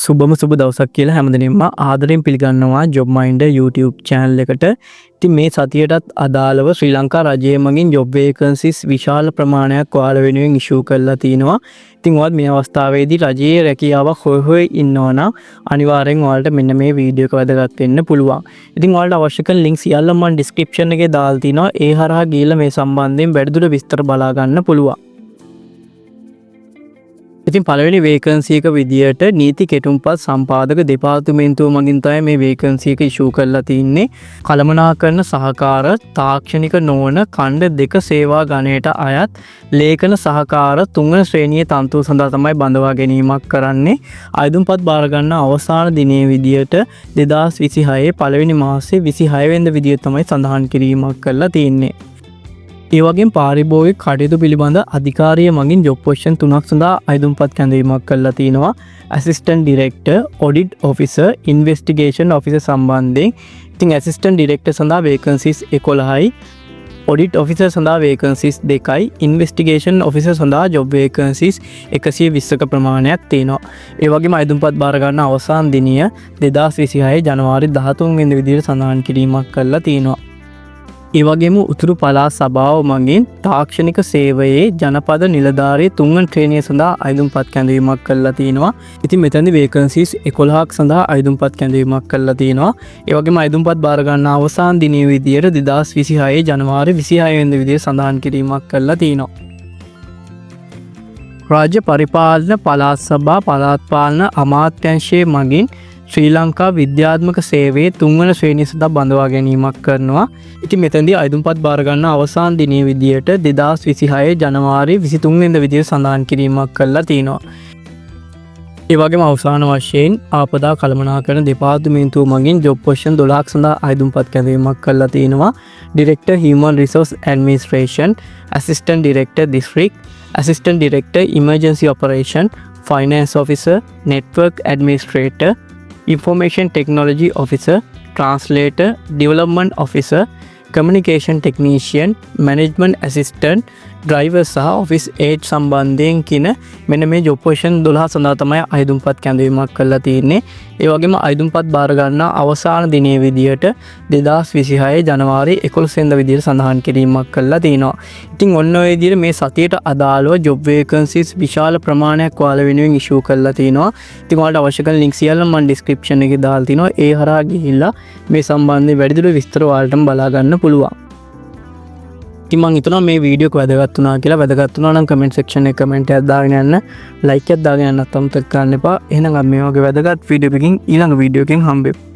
සුබම සුබ දවසක් කියලා හැමදෙනෙක්ම ආදරෙන් පිළිගන්නවා ජොබ් මයින්ඩර් YouTube channel එකට. ඉතින් මේ සතියටත් අදාළව ශ්‍රී ලංකා රජය මගින් ජොබ් වේකන්සිස් විශාල ප්‍රමාණයක් ඔයාලා වෙනුවෙන් ඉෂූ කරලා තිනවා. ඉතින් ඔයාත් මේ අවස්ථාවේදී රජයේ රැකියාවක් හොය හොය ඉන්නවා නම් අනිවාර්යෙන් ඔයාලට මෙන්න මේ වීඩියෝ එක වැදගත් වෙන්න පුළුවන්. ඉතින් ඔයාලට අවශ්‍ය කරන ලින්ක් සියල්ලම මම ඩිස්ක්‍රිප්ෂන් එකේ දාලා තිනවා. ඒ හරහා ගිහිල්ලා මේ සම්බන්ධයෙන් වැඩිදුර විස්තර බලා ගන්න පුළුවන්. ඉතින් පළවෙනි වේකන්සි එක විදියට නීති කෙටුම්පත් සම්පාදක දෙපාර්තමේන්තුව මගින් තමයි මේ වේකන්සි එක ඉෂූ කරලා තින්නේ. කළමනාකරණ සහකාර තාක්ෂණික නොවන ඛණ්ඩ 2 සේවා ගණයට අයත් ලේඛන සහකාර තුන්වන ශ්‍රේණියේ තනතුරු සඳහා තමයි බඳවා ගැනීමක් කරන්නේ. අයදුම්පත් බාර ගන්න අවසාන දිනයේ විදියට 2026 පළවෙනි මාසේ 26 වෙනිදා විදියට තමයි සඳහන් කිරීමක් කරලා තියෙන්නේ. ඒ වගේම පාරිභෝගික කටයුතු පිළිබඳ අධිකාරිය මගින් ජොබ් පොසිෂන් තුනක් සඳහා අයදුම්පත් කැඳවීමක් කරලා තිනවා. Assistant director, audit officer, investigation officer සම්බන්ධයෙන්. ඉතින් ඇසිස්ටන්ට් ඩිරෙක්ටර් සඳහා වේකන්සිස් 11යි, ඔඩිට් ඔෆිසර් සඳහා වේකන්සිස් 2යි, ඉන්වෙස්ටිගේෂන් ඔෆිසර් සඳහා ජොබ් වේකන්සිස් 120ක ප්‍රමාණයක් තියෙනවා. ඒ වගේම අයදුම්පත් බාර ගන්න අවසාන දිනය 2026 ජනවාරි 13 වෙනි විදිහට සඳහන් කිරීමක් කරලා තියෙනවා. ඒ වගේම උතුරු පළාත් සභාව මගින් තාක්ෂණික සේවයේ ජනපද නිලධාරී තුන්වන ශ්‍රේණිය සඳහා අයදුම්පත් කැඳවීමක් කරලා තිනවා. ඉතින් මෙතනදි වේකන්සිස් 11ක් සඳහා අයදුම්පත් කැඳවීමක් කරලා තිනවා. ඒ වගේම අයදුම්පත් බාර ගන්න අවසාන දිනය විදියට 2026 ජනවාරි 26 වෙනිදා විදියට සඳහන් කිරීමක් කරලා තිනවා. රාජ්‍ය පරිපාලන පළාත් සභා පළාත් පාලන අමාත්‍යංශයේ මගින් ශ්‍රී ලංකා විද්‍යාත්මක සේවයේ තුන්වන ශ්‍රේණිය සඳහා බඳවා ගැනීමක් කරනවා. ඉතින් මෙතනදී අයදුම්පත් බාර ගන්න අවසාන දිනය විදියට 2026 ජනවාරි 23 වෙනිදා විදියට සඳහන් කිරීමක් කරලා තිනවා. ඒ වගේම අවසාන වශයෙන් ආපදා කළමනාකරණ දෙපාර්තමේන්තුව මගින් ජොබ් පොසිෂන් 12ක් සඳහා අයදුම්පත් කැඳවීමක් කරලා තිනවා. Director Human Resource Administration, Assistant Director District, Assistant Director Emergency Operation, Finance Officer, Network Administrator, Information Technology Officer, Translator, Development Officer, Communication Technician, Management Assistant, Driver සහ ඔෆිස් ඒඩ් සම්බන්ධයෙන් කියන මෙන්න මේ ජොබ් පොසිෂන් 12 සඳහා තමයි අයදුම්පත් කැඳවීමක් කරලා තියෙන්නේ. ඒ වගේම අයදුම්පත් බාර ගන්න අවසාන දිනයේ විදියට 2026 ජනවාරි 11 වෙනිදා විදියට සඳහන් කිරීමක් කරලා තිනවා. ඉතින් ඔන්න ඔය විදියට මේ සතියට අදාළව ජොබ් වේකන්සිස් විශාල ප්‍රමාණයක් ඔයාලා වෙනුවෙන් ඉෂූ කරලා තිනවා. ඉතින් ඔයාලට අවශ්‍ය කරන ලින්ක් සියල්ලම මම ඩිස්ක්‍රිප්ෂන් එකේ දාලා තිනවා. ඒ හරහා ගිහිල්ලා මේ සම්බන්ධයෙන් වැඩිදුර විස්තර ඔයාලටම බලා ගන්න පුළුවන්. ඉතින් මං හිතනවා මේ වීඩියෝ එක වැදගත් වුණා කියලා. වැදගත් වුණා නම් කමෙන්ට් සෙක්ෂන් එකේ කමෙන්ට් එකක් දාගෙන යන්න. ලයික් එකක් දාගෙන යන්නත් අමතක කරන්න එපා. එහෙනම් අපි මේ වගේ වැදගත් වීඩියෝ එකකින් ඊළඟ වීඩියෝ එකකින් හම්බෙමු.